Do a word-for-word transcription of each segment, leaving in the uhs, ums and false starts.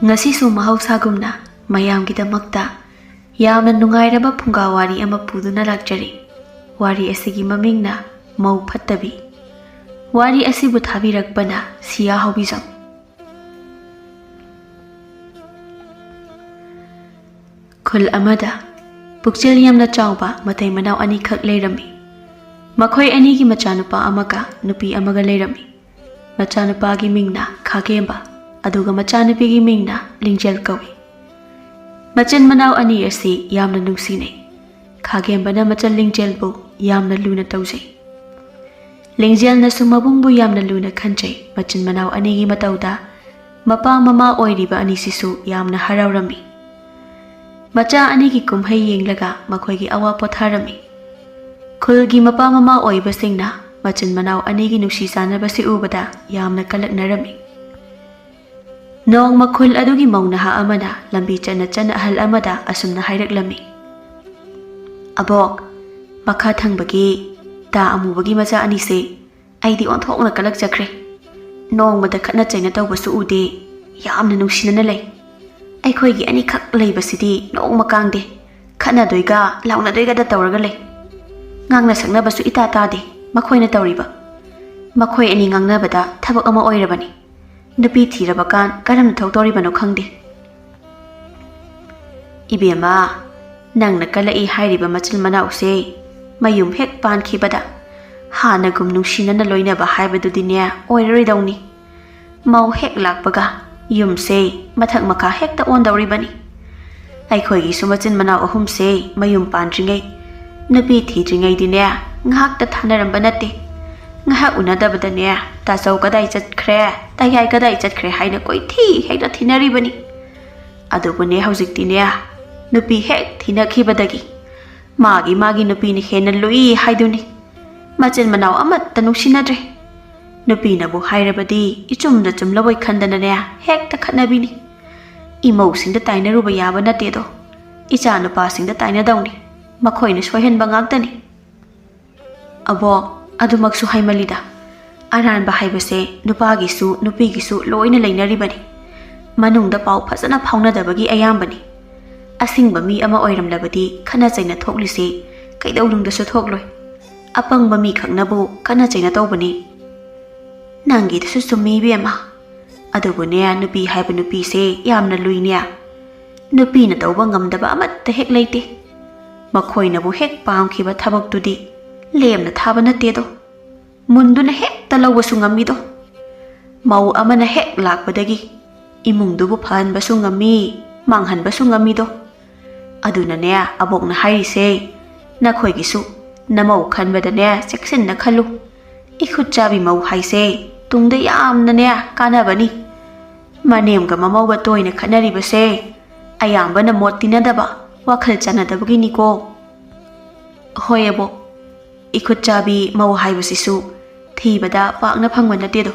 ꯉꯁꯤꯁꯨ ꯃꯍꯧꯁꯥꯒꯨꯝꯅ ꯃꯌꯥꯝꯒꯤꯗꯃꯛꯇ ꯌꯥꯝꯅ ꯅꯨꯡꯉꯥꯏꯔꯕ ꯐꯨꯡꯒꯥ ꯋꯥꯔꯤ ꯑꯃ ꯄꯨꯗꯨꯅ ꯂꯥꯛꯆꯔꯤ꯫ ꯋꯥꯔꯤ ꯑꯁꯤꯒꯤ ꯃꯃꯤꯡꯅ ꯃꯧ ꯐꯠꯇꯕꯤ꯫ ꯋꯥꯔꯤ ꯑꯁꯤꯕꯨ ꯊꯥꯕꯤꯔꯛꯄꯅ ꯁꯤꯌꯥ ꯍꯥꯎꯕꯤꯖꯝ꯫ ꯈꯨꯜ ꯑꯃꯗ ꯄꯨꯛꯆꯦꯜ ꯌꯥꯝꯅ ꯆꯥꯎꯕ ꯃꯇꯩ ꯃꯅꯥꯎ ꯑꯅꯤꯈꯛ ꯂꯩꯔꯝꯃꯤ꯫ ꯃꯈꯣꯏ ꯑꯅꯤꯒꯤ ꯃꯆꯥꯅꯨꯄꯥ ꯑꯃꯒ ꯅꯨꯄꯤ ꯑꯃꯒ ꯂꯩꯔꯝꯃꯤ꯫ ꯃꯆꯥꯅꯨꯄꯥꯒꯤ ꯃꯤꯡꯅ ꯈꯥꯒꯦꯝꯕ, ꯑꯗꯨꯒ ꯃꯆꯥꯅꯨꯄꯤꯒꯤ ꯃꯤꯡꯅ ꯂꯤꯡꯖꯦꯜ ꯀꯧꯏ꯫ ꯃꯆꯤꯟ ꯃꯅꯥꯎ ꯑꯅꯤ ꯑꯁꯤ ꯌꯥꯝꯅ ꯅꯨꯡꯁꯤꯅꯩ꯫ ꯈꯥꯒꯦꯝꯕꯅ ꯃꯆꯜ ꯂꯤꯡꯖꯦꯜꯕꯨ ꯌꯥꯝꯅ ꯂꯨꯅ ꯇꯧꯖꯩ꯫ ꯂꯤꯡꯖꯦꯜꯅꯁꯨ ꯃꯕꯨꯡꯕꯨ ꯌꯥꯝꯅ ꯂꯨꯅ ꯈꯟꯖꯩ꯫ ꯃꯆꯤꯟ ꯃꯅꯥꯎ ꯑꯅꯤꯒꯤ ꯃꯇꯧꯗ ꯃꯄꯥ ꯃꯃꯥ ꯑꯣꯏꯔꯤꯕ ꯑꯅꯤꯁꯤꯁꯨ ꯌꯥꯝꯅ ꯍꯔꯥꯎꯔꯝꯃꯤ꯫ ꯃꯆꯥ ꯑꯅꯤꯒꯤ ꯀꯨꯝꯍꯩ ꯌꯦꯡꯂꯒ ꯃꯈꯣꯏꯒꯤ ꯑꯋꯥ ꯄꯣꯊꯥꯔꯝꯃꯤ꯫ ꯈꯨꯜꯒꯤ ꯃꯄꯥ ꯃꯃꯥ ꯑꯣꯏꯕꯁꯤꯡꯅ ꯃꯆꯤꯟ ꯃꯅꯥꯎ ꯑꯅꯤꯒꯤ ꯅꯨꯡꯁꯤ ꯆꯥꯟꯅꯕꯁꯤ ꯎꯕꯗ ꯌꯥꯝꯅ ꯀꯂꯛꯅꯔꯝꯃꯤ꯫ ꯅꯣꯡꯃ ꯈꯨꯜ ꯑꯗꯨꯒꯤ ꯃꯧ ꯅꯍꯥ ꯑꯃꯅ ꯂꯝꯕꯤ ꯆꯠꯅ ꯆꯠꯅ ꯑꯍꯜ ꯑꯃꯗ ꯑꯁꯨꯝꯅ ꯍꯥꯏꯔꯛꯂꯝꯃꯤ, "ꯑꯕꯣꯛ, ꯃꯈꯥ ꯊꯪꯕꯒꯤ ꯇꯥ ꯑꯃꯨꯕꯒꯤ ꯃꯆꯥ ꯑꯅꯤꯁꯦ ꯑꯩꯗꯤ ꯑꯣꯟꯊꯣꯛꯅ ꯀꯂꯛꯆꯈ꯭ꯔꯦ꯫ ꯅꯣꯡꯃꯗ ꯈꯠꯅ ꯆꯩꯅ ꯇꯧꯕꯁꯨ ꯎꯗꯦ꯫ ꯌꯥꯝꯅ ꯅꯨꯡꯁꯤꯅꯅ ꯂꯩ꯫ ꯑꯩꯈꯣꯏꯒꯤ ꯑꯅꯤꯈꯛ ꯂꯩꯕꯁꯤꯗꯤ ꯅꯣꯡꯃ ꯀꯥꯡꯗꯦ꯫ ꯈꯠꯅꯗꯣꯏꯒ ꯂꯥꯎꯅꯗꯣꯏꯒꯗ ꯇꯧꯔꯒ ꯂꯩ꯫ ꯉꯥꯡꯅ ꯁꯛꯅꯕꯁꯨ ꯏꯇꯥ ꯇꯥꯗꯦ ꯃꯈꯣꯏꯅ ꯇꯧꯔꯤꯕ꯫ ꯃꯈꯣꯏ ꯑꯅꯤ ꯉꯥꯡꯅꯕꯗ ꯊꯕꯛ ꯑꯃ ꯑꯣꯏꯔꯕꯅꯤ꯫ ꯅꯨꯄꯤ ꯊꯤꯔꯕ ꯀꯥꯟ ꯀꯔꯝꯅ ꯊꯧꯗꯣꯔꯤꯕꯅꯣ ꯈꯪꯗꯦ꯫" "ꯏꯕꯦꯝꯃ, ꯅꯪꯅ ꯀꯂꯛꯏ ꯍꯥꯏꯔꯤꯕ ꯃꯆꯤꯟ ꯃꯅꯥꯎꯁꯦ ꯃꯌꯨꯝ ꯍꯦꯛ ꯄꯥꯟꯈꯤꯕꯗ ꯍꯥꯟꯅꯒꯨꯝ ꯅꯨꯡꯁꯤꯅꯅ ꯂꯣꯏꯅꯕ ꯍꯥꯏꯕꯗꯨꯗꯤꯅꯦ ꯑꯣꯏꯔꯔꯣꯏꯗꯧꯅꯤ꯫ ꯃꯧ ꯍꯦꯛ ꯂꯥꯛꯄꯒ ꯌꯨꯝꯁꯦ ꯃꯊꯛ ꯃꯈꯥ ꯍꯦꯛꯇ ꯑꯣꯟꯗꯧꯔꯤꯕꯅꯤ꯫ ꯑꯩꯈꯣꯏꯒꯤꯁꯨ ꯃꯆꯤꯟ ꯃꯅꯥꯎ ꯑꯍꯨꯝꯁꯦ ꯃꯌꯨꯝ ꯄꯥꯟꯗ꯭ꯔꯤꯉꯩ, ꯅꯨꯄꯤ ꯊꯤꯗ꯭ꯔꯤꯉꯩꯗꯤꯅꯦ ꯉꯥꯏꯍꯥꯛꯇ ꯊꯥꯅꯔꯝꯕ ꯅꯠꯇꯦ꯫ ꯉꯥꯏꯍꯥꯛ ꯎꯅꯗꯕꯗꯅꯦ ꯇꯥꯆꯧ ꯀꯗꯥꯏ ꯆꯠꯈ꯭ꯔꯦ, ꯇꯌꯥꯏ ꯀꯗꯥꯏ ꯆꯠꯈ꯭ꯔꯦ ꯍꯥꯏꯅ ꯀꯣꯏꯊꯤ ꯍꯦꯛꯇ ꯊꯤꯅꯔꯤꯕꯅꯤ꯫ ꯑꯗꯨꯕꯨꯅꯦ ꯍꯧꯖꯤꯛꯇꯤꯅꯦ ꯅꯨꯄꯤ ꯍꯦꯛ ꯊꯤꯅꯈꯤꯕꯗꯒꯤ ꯃꯥꯒꯤ ꯃꯥꯒꯤ ꯅꯨꯄꯤꯅ ꯍꯦꯟꯅ ꯂꯨꯏ ꯍꯥꯏꯗꯨꯅꯤ꯫ ꯃꯆꯤꯟ ꯃꯅꯥꯎ ꯑꯃꯠꯇ ꯅꯨꯡꯁꯤꯅꯗ꯭ꯔꯦ꯫ ꯅꯨꯄꯤꯅꯕꯨ ꯍꯥꯏꯔꯕꯗꯤ ꯏꯆꯨꯝꯗ ꯆꯨꯝꯂꯕꯣꯏ ꯈꯟꯗꯅꯅꯦ ꯍꯦꯛꯇ ꯈꯠꯅꯕꯤꯅꯤ꯫ ꯏꯃꯧꯁꯤꯡꯗ ꯇꯥꯏꯅꯔꯨꯕ ꯌꯥꯕ ꯅꯠꯇꯦꯗꯣ꯫ ꯏꯆꯥ ꯅꯨꯄꯥꯁꯤꯡꯗ ꯇꯥꯏꯅꯗꯧꯅꯤ꯫ ꯃꯈꯣꯏꯅ ꯁꯣꯏꯍꯟꯕ ꯉꯥꯛꯇꯅꯤ꯫" "ꯑꯕꯣꯛ, ꯑꯗꯨꯃꯛꯁꯨ ꯍꯥꯏꯃꯜꯂꯤꯗ꯫ ꯑꯔꯥꯟꯕ ꯍꯥꯏꯕꯁꯦ ꯅꯨꯄꯥꯒꯤꯁꯨ ꯅꯨꯄꯤꯒꯤꯁꯨ ꯂꯣꯏꯅ ꯂꯩꯅꯔꯤꯕꯅꯤ꯫ ꯃꯅꯨꯡꯗ ꯄꯥꯎ ꯐꯖꯅ ꯐꯥꯎꯅꯗꯕꯒꯤ ꯑꯌꯥꯝꯕꯅꯤ꯫ ꯑꯁꯤꯡꯕ ꯃꯤ ꯑꯃ ꯑꯣꯏꯔꯝꯂꯕꯗꯤ ꯈꯠꯅ ꯆꯩꯅ ꯊꯣꯛꯂꯤꯁꯤ ꯀꯩꯗꯧꯅꯨꯡꯗꯁꯨ ꯊꯣꯛꯂꯣꯏ꯫ ꯑꯄꯪꯕ ꯃꯤꯈꯛꯅꯕꯨ ꯈꯠꯅ ꯆꯩꯅ ꯇꯧꯕꯅꯤ꯫ ꯅꯪꯒꯤꯗꯨꯁꯨ ꯆꯨꯝꯃꯤ ꯏꯕꯦꯝꯃ꯫ ꯑꯗꯨꯕꯨꯅꯦ, ꯅꯨꯄꯤ ꯍꯥꯏꯕ ꯅꯨꯄꯤꯁꯦ ꯌꯥꯝꯅ ꯂꯨꯏꯅꯦ꯫ ꯅꯨꯄꯤꯅ ꯇꯧꯕ ꯉꯝꯗꯕ ꯑꯃꯠꯇ ꯍꯦꯛ ꯂꯩꯇꯦ꯫ ꯃꯈꯣꯏꯅꯕꯨ ꯍꯦꯛ ꯄꯥꯝꯈꯤꯕ ꯊꯕꯛꯇꯨꯗꯤ ꯂꯦꯝꯅ ꯊꯥꯕ ꯅꯠꯇꯦꯗꯣ꯫ ꯃꯨꯟꯗꯨꯅ ꯍꯦꯛꯇ ꯂꯧꯕꯁꯨ ꯉꯝꯃꯤꯗꯣ꯫ ꯃꯧ ꯑꯃꯅ ꯍꯦꯛ ꯂꯥꯛꯄꯗꯒꯤ ꯏꯃꯨꯡꯗꯨꯕꯨ ꯐꯍꯟꯕꯁꯨ ꯉꯝꯃꯤ, ꯃꯥꯡꯍꯟꯕꯁꯨ ꯉꯝꯃꯤꯗꯣ꯫ ꯑꯗꯨꯅꯅꯦ ꯑꯕꯣꯛꯅ ꯍꯥꯏꯔꯤꯁꯦ, ꯅꯈꯣꯏꯒꯤꯁꯨ ꯅꯃꯧ ꯈꯟꯕꯗꯅꯦ ꯆꯦꯛꯁꯤꯟꯅ ꯈꯜꯂꯨ꯫ ꯏꯈꯨꯠ ꯆꯥꯕꯤ ꯃꯧ ꯍꯥꯏꯁꯦ ꯇꯨꯡꯗ ꯌꯥꯝꯅꯅꯦ ꯀꯥꯟꯅꯕꯅꯤ꯫ ꯃꯅꯦꯝꯒ ꯃꯃꯧꯒ ꯇꯣꯏꯅ ꯈꯠꯅꯔꯤꯕꯁꯦ ꯑꯌꯥꯝꯕꯅ ꯃꯣꯠ ꯇꯤꯟꯅꯗꯕ, ꯋꯥꯈꯜ ꯆꯥꯟꯅꯗꯕꯒꯤꯅꯤꯀꯣ꯫ ꯍꯣꯏ ꯑꯕꯣꯛ, ꯏꯈꯨꯠ ꯆꯥꯕꯤ ꯃꯧ ꯍꯥꯏꯕꯁꯤꯁꯨ ꯊꯤꯕꯗ ꯄꯥꯛꯅ ꯐꯪꯕ ꯅꯠꯇꯦꯗꯣ꯫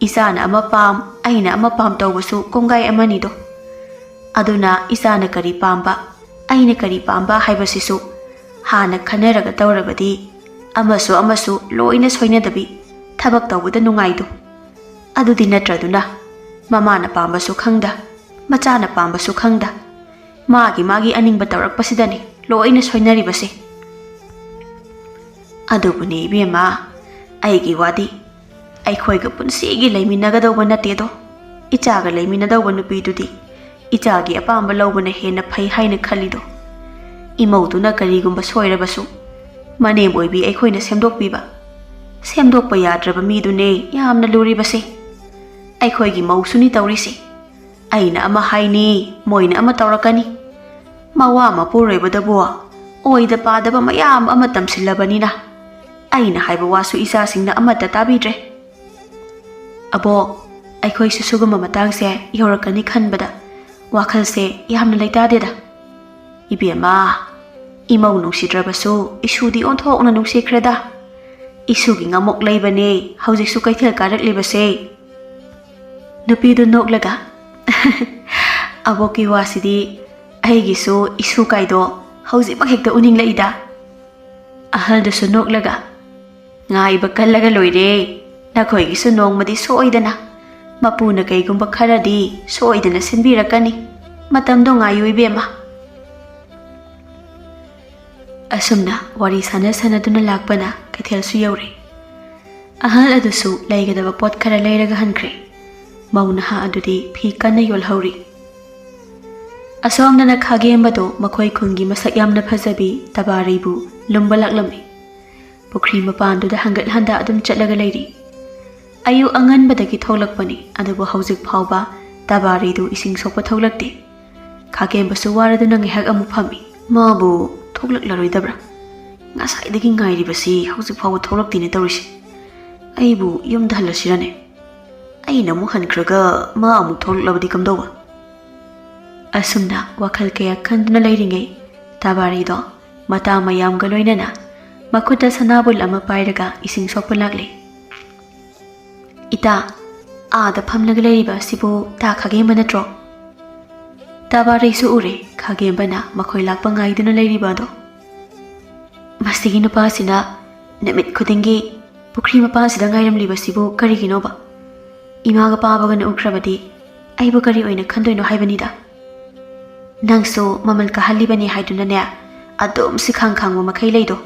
ꯏꯆꯥꯅ ꯑꯃ ꯄꯥꯝ, ꯑꯩꯅ ꯑꯃ ꯄꯥꯝ ꯇꯧꯕꯁꯨ ꯀꯣꯡꯒꯥꯏ ꯑꯃꯅꯤꯗꯣ꯫ ꯑꯗꯨꯅ ꯏꯆꯥꯅ ꯀꯔꯤ ꯄꯥꯝꯕ, ꯑꯩꯅ ꯀꯔꯤ ꯄꯥꯝꯕ ꯍꯥꯏꯕꯁꯤꯁꯨ ꯍꯥꯟꯅ ꯈꯟꯅꯔꯒ ꯇꯧꯔꯕꯗꯤ ꯑꯃꯁꯨ ꯑꯃꯁꯨ ꯂꯣꯏꯅ ꯁꯣꯏꯅꯗꯕꯤ ꯊꯕꯛ ꯇꯧꯕꯗ ꯅꯨꯡꯉꯥꯏꯗꯣ꯫ ꯑꯗꯨꯗꯤ ꯅꯠꯇ꯭ꯔꯗꯨꯅ ꯃꯃꯥꯅ ꯄꯥꯝꯕꯁꯨ ꯈꯪꯗ, ꯃꯆꯥꯅ ꯄꯥꯝꯕꯁꯨ ꯈꯪꯗ, ꯃꯥꯒꯤ ꯃꯥꯒꯤ ꯑꯅꯤꯡꯕ ꯇꯧꯔꯛꯄꯁꯤꯗꯅꯤ ꯂꯣꯏꯅ ꯁꯣꯏꯅꯔꯤꯕꯁꯦ꯫ ꯑꯗꯨꯕꯨꯅꯦ ꯏꯕꯦꯝꯃ, ꯑꯩꯒꯤ ꯋꯥꯗꯤ ꯑꯩꯈꯣꯏꯒ ꯄꯨꯟꯁꯤꯒꯤ ꯂꯩꯃꯤꯟꯅꯒꯗꯧꯕ ꯅꯠꯇꯦꯗꯣ꯫ ꯏꯆꯥꯒ ꯂꯩꯃꯤꯟꯅꯗꯧꯕ ꯅꯨꯄꯤꯗꯨꯗꯤ ꯏꯆꯥꯒꯤ ꯑꯄꯥꯝꯕ ꯂꯧꯕꯅ ꯍꯦꯟꯅ ꯐꯩ ꯍꯥꯏꯅ ꯈꯜꯂꯤꯗꯣ꯫ ꯏꯃꯧꯗꯨꯅ ꯀꯔꯤꯒꯨꯝꯕ ꯁꯣꯏꯔꯕꯁꯨ ꯃꯅꯦꯝ ꯑꯣꯏꯕꯤ ꯑꯩꯈꯣꯏꯅ ꯁꯦꯝꯗꯣꯛꯄꯤꯕ꯫ ꯁꯦꯝꯗꯣꯛꯄ ꯌꯥꯗ꯭ꯔꯕ ꯃꯤꯗꯨꯅꯦ ꯌꯥꯝꯅ ꯂꯨꯔꯤꯕꯁꯦ꯫ ꯑꯩꯈꯣꯏꯒꯤ ꯃꯧꯁꯨꯅꯤ ꯇꯧꯔꯤꯁꯦ꯫ ꯑꯩꯅ ꯑꯃ ꯍꯥꯏꯅꯤ, ꯃꯣꯏꯅ ꯑꯃ ꯇꯧꯔꯛꯀꯅꯤ꯫ ꯃꯋꯥ ꯃꯄꯨꯔꯣꯏꯕꯗꯕꯨ ꯑꯣꯏꯗ ꯄꯥꯗꯕ ꯃꯌꯥꯝ ꯑꯃ ꯇꯝꯁꯤꯜꯂꯕꯅꯤꯅ ꯑꯩꯅ ꯍꯥꯏꯕ ꯋꯥꯁꯨ ꯏꯆꯥꯁꯤꯡꯅ ꯑꯃꯠꯇ ꯇꯥꯕꯤꯗ꯭ꯔꯦ꯫ ꯑꯕꯣꯛ, ꯑꯩꯈꯣꯏꯁꯨ ꯁꯤꯒꯨꯝꯕ ꯃꯇꯥꯡꯁꯦ ꯌꯧꯔꯛꯀꯅꯤ ꯈꯟꯕꯗ ꯋꯥꯈꯜꯁꯦ ꯌꯥꯝꯅ ꯂꯩꯇꯥꯗꯦꯗ꯫ ꯏꯕꯦꯝꯃ, ꯏꯃꯧ ꯅꯨꯡꯁꯤꯗ꯭ꯔꯕꯁꯨ ꯏꯁꯨꯗꯤ ꯑꯣꯟꯊꯣꯛꯅ ꯅꯨꯡꯁꯤꯈ꯭ꯔꯦꯗ꯫ ꯏꯁꯨꯒꯤ ꯉꯝꯃꯣꯛ ꯂꯩꯕꯅꯦ ꯍꯧꯖꯤꯛꯁꯨ ꯀꯩꯊꯦꯜ ꯀꯥꯔꯛꯂꯤꯕꯁꯦ꯫ ꯅꯨꯄꯤꯗꯨ ꯅꯣꯛꯂꯒ, "ꯑꯕꯣꯛꯀꯤ ꯋꯥꯁꯤꯗꯤ ꯑꯩꯒꯤꯁꯨ ꯏꯁꯨ ꯀꯥꯏꯗꯣ ꯍꯧꯖꯤꯛꯃꯛ ꯍꯦꯛꯇ ꯎꯅꯤꯡꯂꯛꯏꯗ"꯫ ꯑꯍꯜꯗꯨꯁꯨ ꯅꯣꯛꯂꯒ, "ꯉꯥꯏꯕ ꯀꯜꯂꯒ ꯂꯣꯏꯔꯦ, ꯅꯈꯣꯏꯒꯤꯁꯨ ꯅꯣꯡꯃꯗꯤ ꯁꯣꯏꯗꯅ ꯃꯄꯨꯅ ꯀꯩꯒꯨꯝꯕ ꯈꯔꯗꯤ ꯁꯣꯏꯗꯅ ꯁꯤꯟꯕꯤꯔꯛꯀꯅꯤ꯫ ꯃꯇꯝꯗꯣ ꯉꯥꯏꯌꯨ, ꯏꯕꯦꯝꯃ꯫ ꯑꯁꯨꯝꯅ ꯋꯥꯔꯤ ꯁꯥꯟꯅ ꯁꯥꯟꯅꯗꯨꯅ ꯂꯥꯛꯄꯅ ꯀꯩꯊꯦꯜꯁꯨ ꯌꯧꯔꯦ꯫ ꯑꯍꯜ ꯑꯗꯨꯁꯨ ꯂꯩꯒꯗꯕ ꯄꯣꯠ ꯈꯔ ꯂꯩꯔꯒ ꯍꯟꯈ꯭ꯔꯦ꯫ ꯃꯧ ꯅꯍꯥ ꯑꯗꯨꯗꯤ ꯐꯤ ꯀꯟꯅ ꯌꯣꯜꯍꯧꯔꯤ꯫ ꯑꯁꯣꯝꯗꯅ ꯈꯥꯒꯦꯝꯕꯗꯣ ꯃꯈꯣꯏ ꯈꯨꯟꯒꯤ ꯃꯁꯛ ꯌꯥꯝꯅ ꯐꯖꯕꯤ ꯇꯕꯥꯔꯤꯕꯨ ꯂꯨꯝꯕ ꯂꯥꯛꯂꯝꯃꯤ꯫ ꯄꯨꯈ꯭ꯔꯤ ꯃꯄꯥꯟꯗꯨꯗ ꯍꯪꯒꯠ ꯍꯟꯗ ꯑꯗꯨꯝ ꯆꯠꯂꯒ ꯂꯩꯔꯤ꯫ ꯑꯌꯨꯛ ꯑꯉꯟꯕꯗꯒꯤ ꯊꯣꯛꯂꯛꯄꯅꯤ, ꯑꯗꯨꯕꯨ ꯍꯧꯖꯤꯛ ꯐꯥꯎꯕ ꯇꯕꯥꯔꯤꯗꯨ ꯏꯁꯤꯡ ꯁꯣꯛꯄ ꯊꯣꯛꯂꯛꯇꯦ꯫ ꯈꯥꯒꯦꯝꯕꯁꯨ ꯋꯥꯔꯗꯨꯅ ꯉꯥꯏꯍꯥꯛ ꯑꯃꯨꯛ ꯐꯝꯃꯤ꯫ ꯃꯥꯕꯨ ꯊꯣꯛꯂꯛꯂꯔꯣꯏꯗꯕ꯭ꯔꯥ? ꯉꯁꯥꯏꯗꯒꯤ ꯉꯥꯏꯔꯤꯕꯁꯤ ꯍꯧꯖꯤꯛ ꯐꯥꯎꯕ ꯊꯣꯛꯂꯛꯇꯦꯅꯦ ꯇꯧꯔꯤꯁꯦ꯫ ꯑꯩꯕꯨ ꯌꯨꯝꯗ ꯍꯜꯂꯁꯤꯔꯅꯦ? ꯑꯩꯅ ꯑꯃꯨꯛ ꯍꯟꯈ꯭ꯔꯒ ꯃꯥ ꯑꯃꯨꯛ ꯊꯣꯛꯂꯛꯂꯕꯗꯤ ꯀꯝꯗꯧꯕ? ꯑꯁꯨꯝꯅ ꯋꯥꯈꯜ ꯀꯌꯥ ꯈꯟꯗꯨꯅ ꯂꯩꯔꯤꯉꯩ, ꯇꯕꯥꯔꯤꯗꯣ ꯃꯇꯥ ꯃꯌꯥꯝꯒ ꯂꯣꯏꯅꯅ ꯃꯈꯨꯠꯇ ꯁꯅꯥꯕꯨꯜ ꯑꯃ ꯄꯥꯏꯔꯒ ꯏꯁꯤꯡ ꯁꯣꯛꯄ ꯂꯥꯛꯂꯦ꯫ "ꯏꯇꯥ, ꯑꯥꯗ ꯐꯝꯂꯒ ꯂꯩꯔꯤꯕ ꯑꯁꯤꯕꯨ ꯇꯥ ꯈꯥꯒꯦꯝꯕ ꯅꯠꯇ꯭ꯔꯣ?" ꯇꯕꯥꯔꯤꯁꯨ ꯎꯔꯦ, ꯈꯥꯒꯦꯝꯕꯅ ꯃꯈꯣꯏ ꯂꯥꯛꯄ ꯉꯥꯏꯗꯨꯅ ꯂꯩꯔꯤꯕ ꯑꯗꯣ꯫ "ꯃꯁꯤꯒꯤ ꯅꯨꯄꯥꯁꯤꯅ ꯅꯨꯃꯤꯠ ꯈꯨꯗꯤꯡꯒꯤ ꯄꯨꯈ꯭ꯔꯤ ꯃꯄꯥꯟꯁꯤꯗ ꯉꯥꯏꯔꯝꯂꯤꯕꯁꯤꯕꯨ ꯀꯔꯤꯒꯤꯅꯣꯕ? ꯏꯃꯥꯒ ꯄꯥꯕꯒꯅ ꯎꯈ꯭ꯔꯕꯗꯤ ꯑꯩꯕꯨ ꯀꯔꯤ ꯑꯣꯏꯅ ꯈꯟꯗꯣꯏꯅꯣ ꯍꯥꯏꯕꯅꯤꯗ꯫ ꯅꯪꯁꯨ ꯃꯃꯜ ꯀꯥꯍꯜꯂꯤꯕꯅꯤ ꯍꯥꯏꯗꯨꯅꯅꯦ, ꯑꯗꯨꯝ ꯁꯤꯈꯥꯡ ꯈꯥꯡꯕ ꯃꯈꯩ ꯂꯩꯗꯣ꯫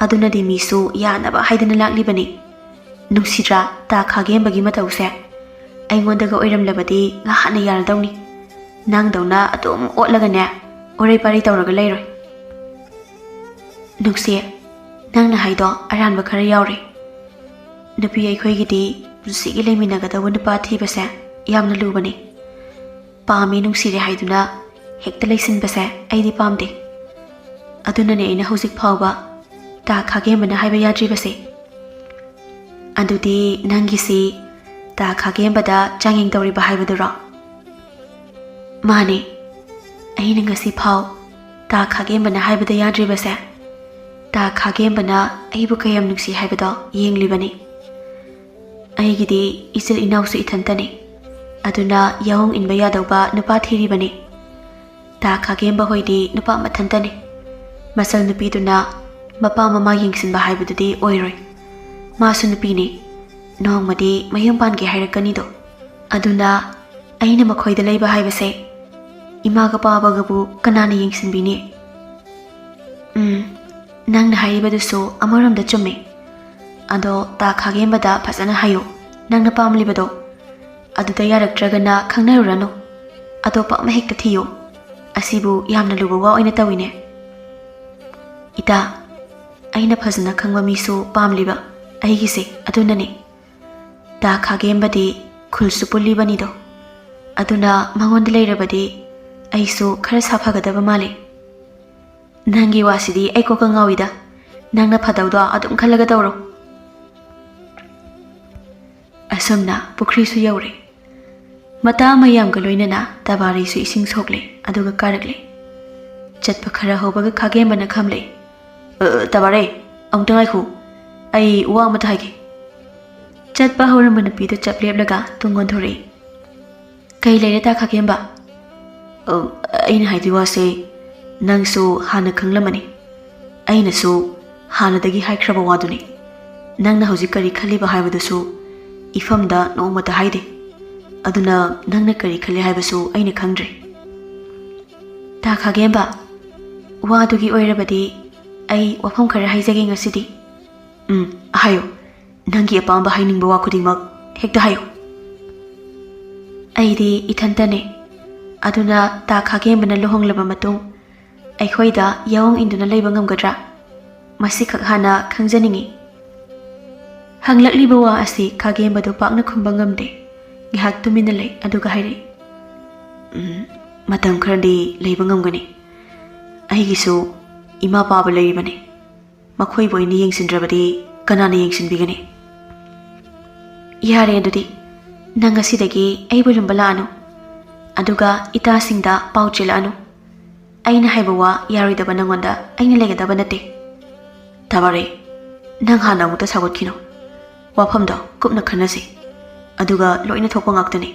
ꯑꯗꯨꯅꯗꯤ ꯃꯤꯁꯨ ꯌꯥꯅꯕ ꯍꯥꯏꯗꯅ ꯂꯥꯛꯂꯤꯕꯅꯤ꯫ ꯅꯨꯡꯁꯤꯗ꯭ꯔꯥ ꯇꯥ ꯈꯥꯒꯦꯝꯕꯒꯤ ꯃꯇꯧꯁꯦ? ꯑꯩꯉꯣꯟꯗꯒ ꯑꯣꯏꯔꯝꯂꯕꯗꯤ ꯉꯍꯥꯟꯅ ꯌꯥꯔꯗꯧꯅꯤ꯫ ꯅꯪꯗꯧꯅ ꯑꯗꯨꯝ ꯑꯣꯠꯂꯒꯅꯦ, ꯑꯣꯔꯩ ꯄꯥꯔꯩ ꯇꯧꯔꯒ ꯂꯩꯔꯣꯏ꯫" "ꯅꯨꯡꯁꯤ, ꯅꯪꯅ ꯍꯥꯏꯗꯣ ꯑꯔꯥꯟꯕ ꯈꯔ ꯌꯥꯎꯔꯦ꯫ ꯅꯨꯄꯤ ꯑꯩꯈꯣꯏꯒꯤꯗꯤ ꯄꯨꯟꯁꯤꯒꯤ ꯂꯩꯃꯤꯟꯅꯒꯗꯧꯕ ꯅꯨꯄꯥ ꯊꯤꯕꯁꯦ ꯌꯥꯝꯅ ꯂꯨꯕꯅꯤ꯫ ꯄꯥꯝꯃꯤ ꯅꯨꯡꯁꯤꯔꯦ ꯍꯥꯏꯗꯨꯅ ꯍꯦꯛꯇ ꯂꯩꯁꯤꯟꯕꯁꯦ ꯑꯩꯗꯤ ꯄꯥꯝꯗꯦ꯫ ꯑꯗꯨꯅꯅꯦ ꯑꯩꯅ ꯍꯧꯖꯤꯛ ꯐꯥꯎꯕ ꯇꯥ ꯈꯥꯒꯦꯝꯕꯅ ꯍꯥꯏꯕ ꯌꯥꯗ꯭ꯔꯤꯕꯁꯦ꯫" "ꯑꯗꯨꯗꯤ ꯅꯪꯒꯤꯁꯤ ꯇꯥ ꯈꯥꯒꯦꯝꯕꯗ ꯆꯥꯡꯌꯦꯡ ꯇꯧꯔꯤꯕ ꯍꯥꯏꯕꯗꯨꯔꯣ?" "ꯃꯥꯅꯦ꯫ ꯑꯩꯅ ꯉꯁꯤ ꯐꯥꯎ ꯇꯥ ꯈꯥꯒꯦꯝꯕꯅ ꯍꯥꯏꯕꯗ ꯌꯥꯗ꯭ꯔꯤꯕꯁꯦ, ꯇꯥ ꯈꯥꯒꯦꯝꯕꯅ ꯑꯩꯕꯨ ꯀꯌꯥꯝ ꯅꯨꯡꯁꯤ ꯍꯥꯏꯕꯗꯣ ꯌꯦꯡꯂꯤꯕꯅꯤ꯫ ꯑꯩꯒꯤꯗꯤ ꯏꯆꯤꯜ ꯏꯅꯥꯎꯁꯨ ꯏꯊꯟꯇꯅꯤ꯫ ꯑꯗꯨꯅ ꯌꯥꯑꯣꯡ ꯏꯟꯕ ꯌꯥꯗꯧꯕ ꯅꯨꯄꯥ ꯊꯤꯔꯤꯕꯅꯤ꯫ ꯇꯥ ꯈꯥꯒꯦꯝꯕ ꯍꯣꯏꯗꯤ ꯅꯨꯄꯥ ꯃꯊꯟꯇꯅꯤ꯫ ꯃꯆꯜ ꯅꯨꯄꯤꯗꯨꯅ ꯃꯄꯥ ꯃꯃꯥ ꯌꯦꯡꯁꯤꯟꯕ ꯍꯥꯏꯕꯗꯨꯗꯤ ꯑꯣꯏꯔꯣꯏ꯫ ꯃꯥꯁꯨ ꯅꯨꯄꯤꯅꯤ꯫ ꯅꯣꯡꯃꯗꯤ ꯃꯌꯨꯝ ꯄꯥꯟꯒꯦ ꯍꯥꯏꯔꯛꯀꯅꯤꯗꯣ꯫ ꯑꯗꯨꯅ ꯑꯩꯅ ꯃꯈꯣꯏꯗ ꯂꯩꯕ ꯍꯥꯏꯕꯁꯦ ꯏꯃꯥꯒ ꯄꯥꯕꯒꯕꯨ ꯀꯅꯥꯅ ꯌꯦꯡꯁꯤꯟꯕꯤꯅꯤ? ꯎꯝ, ꯅꯪꯅ ꯍꯥꯏꯔꯤꯕꯗꯨꯁꯨ ꯑꯃꯔꯣꯝꯗ ꯆꯨꯝꯃꯤ꯫ ꯑꯗꯣ ꯇꯥ ꯈꯥꯒꯦꯝꯕꯗ ꯐꯖꯅ ꯍꯥꯏꯌꯨ, ꯅꯪꯅ ꯄꯥꯝꯂꯤꯕꯗꯣ꯫ ꯑꯗꯨꯗ ꯌꯥꯔꯛꯇ꯭ꯔꯒꯅ ꯈꯪꯅꯔꯨꯔꯅꯨ, ꯑꯇꯣꯞꯄ ꯑꯃ ꯍꯦꯛꯇ ꯊꯤꯌꯨ꯫ ꯑꯁꯤꯕꯨ ꯌꯥꯝꯅ ꯂꯨꯕ ꯋꯥ ꯑꯣꯏꯅ ꯇꯧꯏꯅꯦ꯫ ꯏꯇꯥ, ꯑꯩꯅ ꯐꯖꯅ ꯈꯪꯕ ꯃꯤꯁꯨ ꯄꯥꯝꯂꯤꯕ ꯑꯩꯒꯤꯁꯦ ꯑꯗꯨꯅꯅꯦ꯫ ꯇꯥ ꯈꯥꯒꯦꯝꯕꯗꯤ ꯈꯨꯜꯁꯨ ꯄꯨꯜꯂꯤꯕꯅꯤꯗꯣ꯫ ꯑꯗꯨꯅ ꯃꯉꯣꯟꯗ ꯂꯩꯔꯕꯗꯤ ꯑꯩꯁꯨ ꯈꯔ ꯁꯥꯐꯒꯗꯕ ꯃꯥꯜꯂꯤ꯫ ꯅꯪꯒꯤ ꯋꯥꯁꯤꯗꯤ ꯑꯩ ꯀꯣꯛꯀ ꯉꯥꯎꯏꯗ꯫ ꯅꯪꯅ ꯐꯗꯧꯗꯣ ꯑꯗꯨꯝ ꯈꯜꯂꯒ ꯇꯧꯔꯣ꯫ ꯑꯁꯨꯝꯅ ꯄꯨꯈ꯭ꯔꯤꯁꯨ ꯌꯧꯔꯦ꯫ ꯃꯇꯥ ꯃꯌꯥꯝꯒ ꯂꯣꯏꯅꯅ ꯇꯕꯥꯔꯤꯁꯨ ꯏꯁꯤꯡ ꯁꯣꯛꯂꯦ, ꯑꯗꯨꯒ ꯀꯥꯔꯛꯂꯦ꯫ ꯆꯠꯄ ꯈꯔ ꯍꯧꯕꯒ ꯈꯥꯒꯦꯝꯕꯅ ꯈꯝꯂꯦ꯫ "ꯑ, ꯇꯕꯥꯔꯦ, ꯑꯃꯨꯛꯇ ꯉꯥꯏꯈꯣ, ꯑꯩ ꯋꯥ ꯑꯃꯇ ꯍꯥꯏꯒꯦ꯫" ꯆꯠꯄ ꯍꯧꯔꯝꯕ ꯅꯨꯄꯤꯗꯨ ꯆꯞ ꯂꯦꯞꯂꯒ ꯇꯨꯡ ꯑꯣꯟꯊꯣꯔꯛꯏ꯫ "ꯀꯩ ꯂꯩꯔꯦ ꯇꯥ ꯈꯥꯒꯦꯝꯕ?" "ꯑ, ꯑꯩꯅ ꯍꯥꯏꯗꯣꯏ ꯋꯥꯁꯦ ꯅꯪꯁꯨ ꯍꯥꯟꯅ ꯈꯪꯂꯝꯃꯅꯤ꯫ ꯑꯩꯅꯁꯨ ꯍꯥꯟꯅꯗꯒꯤ ꯍꯥꯏꯈ꯭ꯔꯕ ꯋꯥꯗꯨꯅꯤ꯫ ꯅꯪꯅ ꯍꯧꯖꯤꯛ ꯀꯔꯤ ꯈꯜꯂꯤꯕ ꯍꯥꯏꯕꯗꯨꯁꯨ ꯏꯐꯝꯗ ꯅꯣꯡꯃꯇ ꯍꯥꯏꯗꯦ꯫ ꯑꯗꯨꯅ ꯅꯪꯅ ꯀꯔꯤ ꯈꯜꯂꯤ ꯍꯥꯏꯕꯁꯨ ꯑꯩꯅ ꯈꯪꯗ꯭ꯔꯦ꯫" "ꯇꯥ ꯈꯥꯒꯦꯝꯕ, ꯋꯥꯗꯨꯒꯤ ꯑꯣꯏꯔꯕꯗꯤ ꯑꯩ ꯋꯥꯐꯝ ꯈꯔ ꯍꯥꯏꯖꯒꯦ ꯉꯁꯤꯗꯤ꯫" "ꯎꯝ, ꯍꯥꯏꯌꯨ꯫ ꯅꯪꯒꯤ ꯑꯄꯥꯝꯕ ꯍꯥꯏꯅꯤꯡꯕ ꯋꯥ ꯈꯨꯗꯤꯡꯃꯛ ꯍꯦꯛꯇ ꯍꯥꯏꯌꯨ꯫" "ꯑꯩꯗꯤ ꯏꯊꯟꯇꯅꯦ꯫ ꯑꯗꯨꯅ ꯇꯥ ꯈꯥꯒꯦꯝꯕꯅ ꯂꯨꯍꯣꯡꯂꯕ ꯃꯇꯨꯡ ꯑꯩꯈꯣꯏꯗ ꯌꯥꯑꯣꯡ ꯏꯟꯗꯨꯅ ꯂꯩꯕ ꯉꯝꯒꯗ꯭ꯔꯥ? ꯃꯁꯤꯈꯛ ꯍꯥꯟꯅ ꯈꯪꯖꯅꯤꯡꯏ꯫" ꯍꯪꯂꯛꯂꯤꯕ ꯋꯥ ꯑꯁꯤ ꯈꯥꯒꯦꯝꯕꯗꯨ ꯄꯥꯛꯅ ꯈꯨꯝꯕ ꯉꯝꯗꯦ꯫ ꯉꯥꯏꯍꯥꯛ ꯇꯨꯃꯤꯟꯅ ꯂꯩ, ꯑꯗꯨꯒ ꯍꯥꯏꯔꯛꯏ, "ꯎꯝ, ꯃꯇꯝ ꯈꯔꯗꯤ ꯂꯩꯕ ꯉꯝꯒꯅꯤ꯫ ꯑꯩꯒꯤꯁꯨ ꯏꯃꯥ ꯄꯥꯕ ꯂꯩꯔꯤꯕꯅꯤ꯫ ꯃꯈꯣꯏꯕꯨ ꯑꯩꯅ ꯌꯦꯡꯁꯤꯟꯗ꯭ꯔꯕꯗꯤ ꯀꯅꯥꯅ ꯌꯦꯡꯁꯤꯟꯕꯤꯒꯅꯤ? ꯌꯥꯔꯦ, ꯑꯗꯨꯗꯤ ꯅꯪ ꯉꯁꯤꯗꯒꯤ ꯑꯩꯕꯨ ꯂꯨꯝꯕ ꯂꯥꯛꯑꯅꯨ, ꯑꯗꯨꯒ ꯏꯇꯥꯁꯤꯡꯗ ꯄꯥꯎ ꯆꯦꯜꯂꯛꯑꯅꯨ꯫ ꯑꯩꯅ ꯍꯥꯏꯕ ꯋꯥ ꯌꯥꯔꯣꯏꯗꯕ ꯅꯪꯉꯣꯟꯗ ꯑꯩꯅ ꯂꯩꯒꯗꯕ ꯅꯠꯇꯦ꯫" "ꯇꯕꯥꯔꯦ, ꯅꯪ ꯍꯥꯟꯅ ꯑꯃꯨꯛꯇ ꯁꯥꯎꯒꯠꯈꯤꯅꯨ꯫ ꯋꯥꯐꯝꯗꯣ ꯀꯨꯞꯅ ꯈꯟꯅꯁꯤ, ꯑꯗꯨꯒ ꯂꯣꯏꯅ ꯊꯣꯛꯄ ꯉꯥꯛꯇꯅꯤ꯫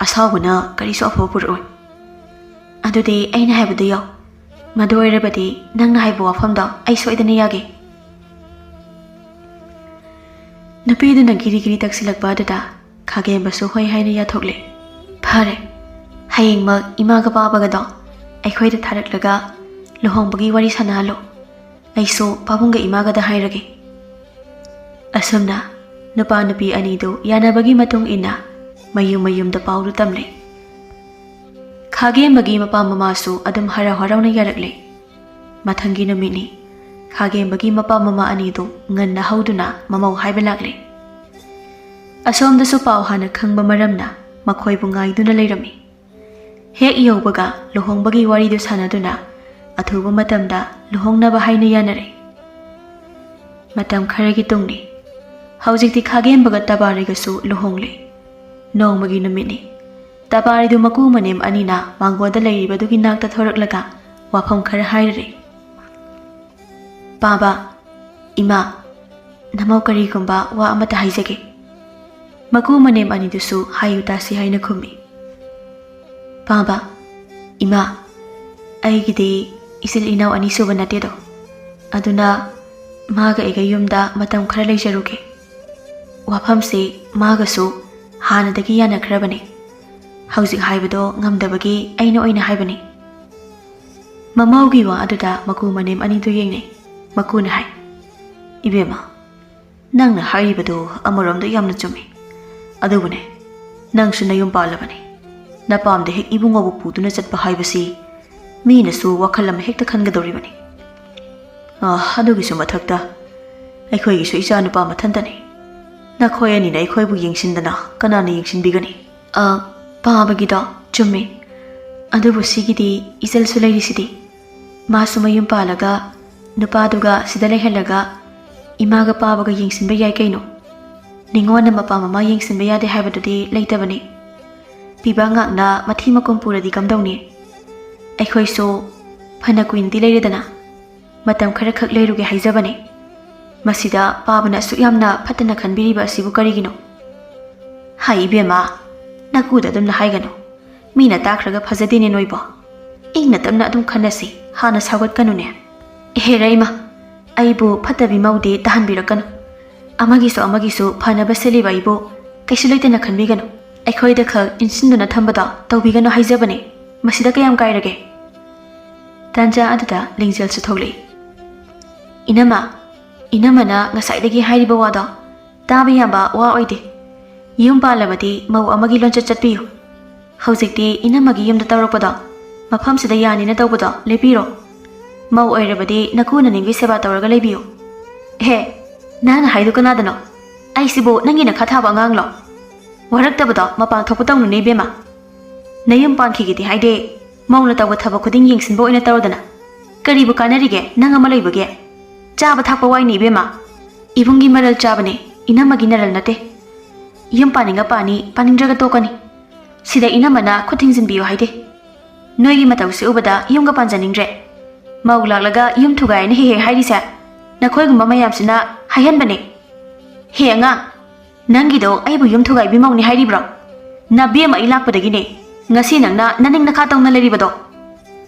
ꯑꯁꯥꯎꯕꯅ ꯀꯔꯤꯁꯨ ꯑꯐꯕ ꯄꯨꯔꯛꯑꯣꯏ꯫ ꯑꯗꯨꯗꯤ ꯑꯩꯅ ꯍꯥꯏꯕꯗꯨ ꯌꯥꯎ꯫ ꯃꯗꯨ ꯑꯣꯏꯔꯕꯗꯤ ꯅꯪꯅ ꯍꯥꯏꯕ ꯋꯥꯐꯝꯗꯣ ꯑꯩ ꯁꯣꯏꯗꯅ ꯌꯥꯒꯦ꯫" ꯅꯨꯄꯤꯗꯨꯅ ꯒꯤꯔꯤ ꯒꯤꯔꯤ ꯇꯛꯁꯤꯜꯂꯛꯄ ꯑꯗꯨꯗ ꯈꯥꯒꯦꯝꯕꯁꯨ ꯍꯣꯏ ꯍꯥꯏꯅ ꯌꯥꯊꯣꯛꯂꯦ꯫ "ꯐꯔꯦ, ꯍꯌꯦꯡꯃꯛ ꯏꯃꯥꯒ ꯄꯥꯕꯒꯗꯣ ꯑꯩꯈꯣꯏꯗ ꯊꯥꯔꯛꯂꯒ ꯂꯨꯍꯣꯡꯕꯒꯤ ꯋꯥꯔꯤ ꯁꯥꯟꯅꯍꯜꯂꯣ꯫ ꯑꯩꯁꯨ ꯄꯥꯕꯨꯡꯒ ꯏꯃꯥꯒꯗ ꯍꯥꯏꯔꯒꯦ"꯫ ꯑꯁꯨꯝꯅ ꯅꯨꯄꯥ ꯅꯨꯄꯤ ꯑꯅꯤꯗꯨ ꯌꯥꯅꯕꯒꯤ ꯃꯇꯨꯡ ꯏꯟꯅ ꯃꯌꯨꯝ ꯃꯌꯨꯝꯗ ꯄꯥꯎꯗꯨ ꯇꯝꯂꯦ꯫ ꯈꯥꯒꯦꯝꯕꯒꯤ ꯃꯄꯥ ꯃꯃꯥꯁꯨ ꯑꯗꯨꯝ ꯍꯔꯥꯎ ꯍꯔꯥꯎꯅ ꯌꯥꯔꯛꯂꯦ꯫ ꯃꯊꯪꯒꯤ ꯅꯨꯃꯤꯠꯅꯤ꯫ ꯈꯥꯒꯦꯝꯕꯒꯤ ꯃꯄꯥ ꯃꯃꯥ ꯑꯅꯤꯗꯨ ꯉꯟꯅ ꯍꯧꯗꯨꯅ ꯃꯃꯧ ꯍꯥꯏꯕ ꯂꯥꯛꯂꯦ꯫ ꯑꯁꯣꯝꯗꯁꯨ ꯄꯥꯎ ꯍꯥꯟꯅ ꯈꯪꯕ ꯃꯔꯝꯅ ꯃꯈꯣꯏꯕꯨ ꯉꯥꯏꯗꯨꯅ ꯂꯩꯔꯝꯃꯤ꯫ ꯍꯦꯛ ꯌꯧꯕꯒ ꯂꯨꯍꯣꯡꯕꯒꯤ ꯋꯥꯔꯤꯗꯨ ꯁꯥꯟꯅꯗꯨꯅ ꯑꯊꯨꯕ ꯃꯇꯝꯗ ꯂꯨꯍꯣꯡꯅꯕ ꯍꯥꯏꯅ ꯌꯥꯅꯔꯦ꯫ ꯃꯇꯝ ꯈꯔꯒꯤ ꯇꯨꯡꯅꯤ꯫ ꯍꯧꯖꯤꯛꯇꯤ ꯈꯥꯒꯦꯝꯕꯒ ꯇꯕꯥꯔꯤꯒꯁꯨ ꯂꯨꯍꯣꯡꯂꯦ꯫ ꯅꯣꯡꯃꯒꯤ ꯅꯨꯃꯤꯠꯅꯤ꯫ ꯇꯕꯥꯔꯤꯗꯨ ꯃꯀꯨ ꯃꯅꯦꯝ ꯑꯅꯤꯅ ꯃꯥꯡꯒꯣꯟꯗ ꯂꯩꯔꯤꯕꯗꯨꯒꯤ ꯅꯥꯛꯇ ꯊꯣꯔꯛꯂꯒ ꯋꯥꯐꯝ ꯈꯔ ꯍꯥꯏꯔꯔꯦ꯫ "ꯄꯥꯕ, ꯏꯃꯥ, ꯅꯃꯧ ꯀꯔꯤꯒꯨꯝꯕ ꯋꯥ ꯑꯃꯇ ꯍꯥꯏꯖꯒꯦ"꯫ ꯃꯀꯨ ꯃꯅꯦꯝ ꯑꯅꯤꯗꯨꯁꯨ ꯍꯥꯏꯌꯨ ꯇꯥꯁꯤ ꯍꯥꯏꯅ ꯈꯨꯝꯃꯤ꯫ "ꯄꯥꯕ, ꯏꯃꯥ, ꯑꯩꯒꯤꯗꯤ ꯏꯆꯤꯜ ꯏꯅꯥꯎ ꯑꯅꯤ ꯁꯨꯕ ꯅꯠꯇꯦꯗꯣ꯫ ꯑꯗꯨꯅ ꯃꯥꯒ ꯑꯩꯒ ꯌꯨꯝꯗ ꯃꯇꯝ ꯈꯔ ꯂꯩꯖꯔꯨꯒꯦ꯫ ꯋꯥꯐꯝꯁꯤ ꯃꯥꯒꯁꯨ ꯍꯥꯟꯅꯗꯒꯤ ꯌꯥꯅꯈ꯭ꯔꯕꯅꯤ꯫ ꯍꯧꯖꯤꯛ ꯍꯥꯏꯕꯗꯣ ꯉꯝꯗꯕꯒꯤ ꯑꯩꯅ ꯑꯣꯏꯅ ꯍꯥꯏꯕꯅꯤ"꯫ ꯃꯃꯧꯒꯤ ꯋꯥ ꯑꯗꯨꯗ ꯃꯀꯨ ꯃꯅꯦꯝ ꯑꯅꯤꯗꯨ ꯌꯦꯡꯅꯩ꯫ ꯃꯀꯨꯅ ꯍꯥꯏ, "ꯏꯕꯦꯝꯃ, ꯅꯪꯅ ꯍꯥꯏꯔꯤꯕꯗꯨ ꯑꯃꯔꯣꯝꯗ ꯌꯥꯝꯅ ꯆꯨꯝꯃꯤ꯫ ꯑꯗꯨꯕꯨꯅꯦ, ꯅꯪꯁꯨ ꯅꯌꯨꯝ ꯄꯥꯜꯂꯕꯅꯤ꯫ ꯅꯄꯥꯝꯗ ꯍꯦꯛ ꯏꯕꯨꯡꯉꯣꯕꯨ ꯄꯨꯗꯨꯅ ꯆꯠꯄ ꯍꯥꯏꯕꯁꯤ ꯃꯤꯅꯁꯨ ꯋꯥꯈꯜ ꯑꯃ ꯍꯦꯛꯇ ꯈꯟꯒꯗꯧꯔꯤꯕꯅꯤ꯫ ꯑꯥ, ꯑꯗꯨꯒꯤꯁꯨ ꯃꯊꯛꯇ ꯑꯩꯈꯣꯏꯒꯤꯁꯨ ꯏꯆꯥ ꯅꯨꯄꯥ ꯃꯊꯟꯇꯅꯤ꯫ ꯅꯈꯣꯏ ꯑꯅꯤꯅ ꯑꯩꯈꯣꯏꯕꯨ ꯌꯦꯡꯁꯤꯟꯗꯅ ꯀꯅꯥꯅ ꯌꯦꯡꯁꯤꯟꯕꯤꯒꯅꯤ?" "ꯑ, ꯄꯥꯕꯒꯤꯗꯣ ꯆꯨꯝꯃꯤ꯫ ꯑꯗꯨꯕꯨ ꯁꯤꯒꯤꯗꯤ ꯏꯆꯜꯁꯨ ꯂꯩꯔꯤꯁꯤꯗꯤ꯫ ꯃꯥꯁꯨ ꯃꯌꯨꯝ ꯄꯥꯜꯂꯒ ꯅꯨꯄꯥꯗꯨꯒ ꯁꯤꯗ ꯂꯩꯍꯜꯂꯒ ꯏꯃꯥꯒ ꯄꯥꯕꯒ ꯌꯦꯡꯁꯤꯟꯕ ꯌꯥꯏ ꯀꯩꯅꯣ꯫ ꯅꯤꯉꯣꯟꯅ ꯃꯄꯥ ꯃꯃꯥ ꯌꯦꯡꯁꯤꯟꯕ ꯌꯥꯗꯦ ꯍꯥꯏꯕꯗꯨꯗꯤ ꯂꯩꯇꯕꯅꯤ꯫ ꯄꯤꯕ ꯉꯥꯛꯅ ꯃꯊꯤ ꯃꯀꯨꯝ ꯄꯨꯔꯗꯤ ꯀꯝꯗꯧꯅꯤ? ꯑꯩꯈꯣꯏꯁꯨ ꯐꯅ ꯀꯨꯏꯅꯗꯤ ꯂꯩꯔꯦꯗꯅ꯫ ꯃꯇꯝ ꯈꯔꯈꯛ ꯂꯩꯔꯨꯒꯦ ꯍꯥꯏꯖꯕꯅꯦ꯫ ꯃꯁꯤꯗ ꯄꯥꯕꯅ ꯑꯁꯨꯛ ꯌꯥꯝꯅ ꯐꯠꯇꯅ ꯈꯟꯕꯤꯔꯤꯕ ꯑꯁꯤꯕꯨ ꯀꯔꯤꯒꯤꯅꯣ?" "ꯍꯥꯏ ꯏꯕꯦꯝꯃ, ꯅꯀꯨꯗ ꯑꯗꯨꯝꯅ ꯍꯥꯏꯒꯅꯨ꯫ ꯃꯤꯅ ꯇꯥꯈ꯭ꯔꯒ ꯐꯖꯗꯦꯅꯦ ꯅꯣꯏꯕꯣ꯫ ꯏꯪꯅ ꯇꯞꯅ ꯑꯗꯨꯝ ꯈꯟꯅꯁꯤ, ꯍꯥꯟꯅ ꯁꯥꯎꯒꯠꯀꯅꯨꯅꯦ"꯫ "ꯑꯦꯍꯦ ꯔꯩꯃ, ꯑꯩꯕꯨ ꯐꯠꯇꯕꯤ ꯃꯧꯗꯤ ꯇꯥꯍꯟꯕꯤꯔꯛꯀꯅꯨ꯫ ꯑꯃꯒꯤꯁꯨ ꯑꯃꯒꯤꯁꯨ ꯐꯅꯕ ꯁꯤꯜꯂꯤꯕ ꯑꯩꯕꯨ ꯀꯩꯁꯨ ꯂꯩꯇꯅ ꯈꯟꯕꯤꯒꯅꯨ꯫ ꯑꯩꯈꯣꯏꯗ ꯈꯛ ꯏꯟꯁꯤꯟꯗꯨꯅ ꯊꯝꯕꯗꯣ ꯇꯧꯕꯤꯒꯅꯨ ꯍꯥꯏꯖꯕꯅꯦ꯫ ꯃꯁꯤꯗ ꯀꯌꯥꯝ ꯀꯥꯏꯔꯒꯦ?" ꯇꯥꯟꯖꯥ ꯑꯗꯨꯗ ꯂꯤꯡꯖꯦꯜꯁꯨ ꯊꯣꯛꯂꯛꯏ꯫ "ꯏꯅꯝꯃ, ꯏꯅꯝꯃꯅ ꯉꯁꯥꯏꯗꯒꯤ ꯍꯥꯏꯔꯤꯕ ꯋꯥꯗꯣ ꯇꯥꯕ ꯌꯥꯕ ꯋꯥ ꯑꯣꯏꯗꯦ꯫ ꯌꯨꯝ ꯄꯥꯜꯂꯕꯗꯤ ꯃꯧ ꯑꯃꯒꯤ ꯂꯣꯟꯆꯠ ꯆꯠꯄꯤꯌꯨ꯫ ꯍꯧꯖꯤꯛꯇꯤ ꯏꯅꯝꯃꯒꯤ ꯌꯨꯝꯗ ꯇꯧꯔꯛꯄꯗꯣ, ꯃꯐꯝꯁꯤꯗ ꯌꯥꯅꯤꯅ ꯇꯧꯕꯗꯣ ꯂꯦꯞꯄꯤꯔꯣ꯫ ꯃꯧ ꯑꯣꯏꯔꯕꯗꯤ ꯅꯀꯨ ꯅꯅꯤꯡꯒꯤ ꯁꯦꯕꯥ ꯇꯧꯔꯒ ꯂꯩꯕꯤꯌꯨ꯫ ꯍꯦ, ꯅꯪꯅ ꯍꯥꯏꯗꯨ ꯀꯅꯥꯗꯅꯣ? ꯑꯩꯁꯤꯕꯨ ꯅꯪꯒꯤ ꯅꯈꯥ ꯊꯥꯕ ꯑꯉꯥꯡꯂꯣ? ꯋꯥꯔꯛꯇꯕꯗꯣ ꯃꯄꯥꯟ ꯊꯣꯛꯄ ꯇꯧꯅꯨꯅꯦ ꯏꯕꯦꯝꯃ꯫ ꯅꯌꯨꯝ ꯄꯥꯟꯈꯤꯒꯦꯗꯤ ꯍꯥꯏꯗꯦ, ꯃꯧꯅ ꯇꯧꯕ ꯊꯕꯛ ꯈꯨꯗꯤꯡ ꯌꯦꯡꯁꯤꯟꯕ ꯑꯣꯏꯅ ꯇꯧꯔꯗꯅ꯫ ꯀꯔꯤꯕꯨ ꯀꯥꯟꯅꯔꯤꯒꯦ ꯅꯪ ꯑꯃ ꯂꯩꯕꯒꯤ? ꯆꯥꯕ ꯊꯛꯄ ꯋꯥꯏꯅꯤ ꯏꯕꯦꯝꯃ꯫ ꯏꯕꯨꯡꯒꯤ ꯃꯔꯜ ꯆꯥꯕꯅꯦ, ꯏꯅꯝꯃꯒꯤ ꯅꯔꯜ ꯅꯠꯇꯦ꯫ ꯌꯨꯝ ꯄꯥꯅꯤꯡꯉ ꯄꯥꯅꯤ, ꯄꯥꯅꯤꯡꯗ꯭ꯔꯒ ꯇꯣꯛꯀꯅꯤ꯫ ꯁꯤꯗ ꯏꯅꯝꯃꯅ ꯈꯨꯠ ꯊꯤꯡꯖꯤꯟꯕꯤꯌꯨ ꯍꯥꯏꯗꯦ꯫ ꯅꯣꯏꯒꯤ ꯃꯇꯧꯁꯤ ꯎꯕꯗ ꯌꯨꯝꯒ ꯄꯥꯟꯖꯅꯤꯡꯗ꯭ꯔꯦ꯫ ꯃꯧ ꯂꯥꯛꯂꯒ ꯌꯨꯝ ꯊꯨꯒꯥꯏꯅ ꯍꯦꯛ ꯍꯦꯛ ꯍꯥꯏꯔꯤꯁꯦ ꯅꯈꯣꯏꯒꯨꯝꯕ ꯃꯌꯥꯝꯁꯤꯅ ꯍꯥꯏꯍꯟꯕꯅꯦ꯫ ꯍꯦ ꯑꯉꯥꯡ, ꯅꯪꯒꯤꯗꯣ ꯑꯩꯕꯨ ꯌꯨꯝ ꯊꯨꯒꯥꯏꯕꯤ ꯃꯧꯅꯤ ꯍꯥꯏꯔꯤꯕ꯭ꯔꯣ? ꯅꯕꯦꯝꯃ ꯑꯩ ꯂꯥꯛꯄꯗꯒꯤꯅꯦ ꯉꯁꯤ ꯅꯪꯅ ꯅꯅꯤꯡ ꯅꯈꯥ ꯇꯧꯅ ꯂꯩꯔꯤꯕꯗꯣ꯫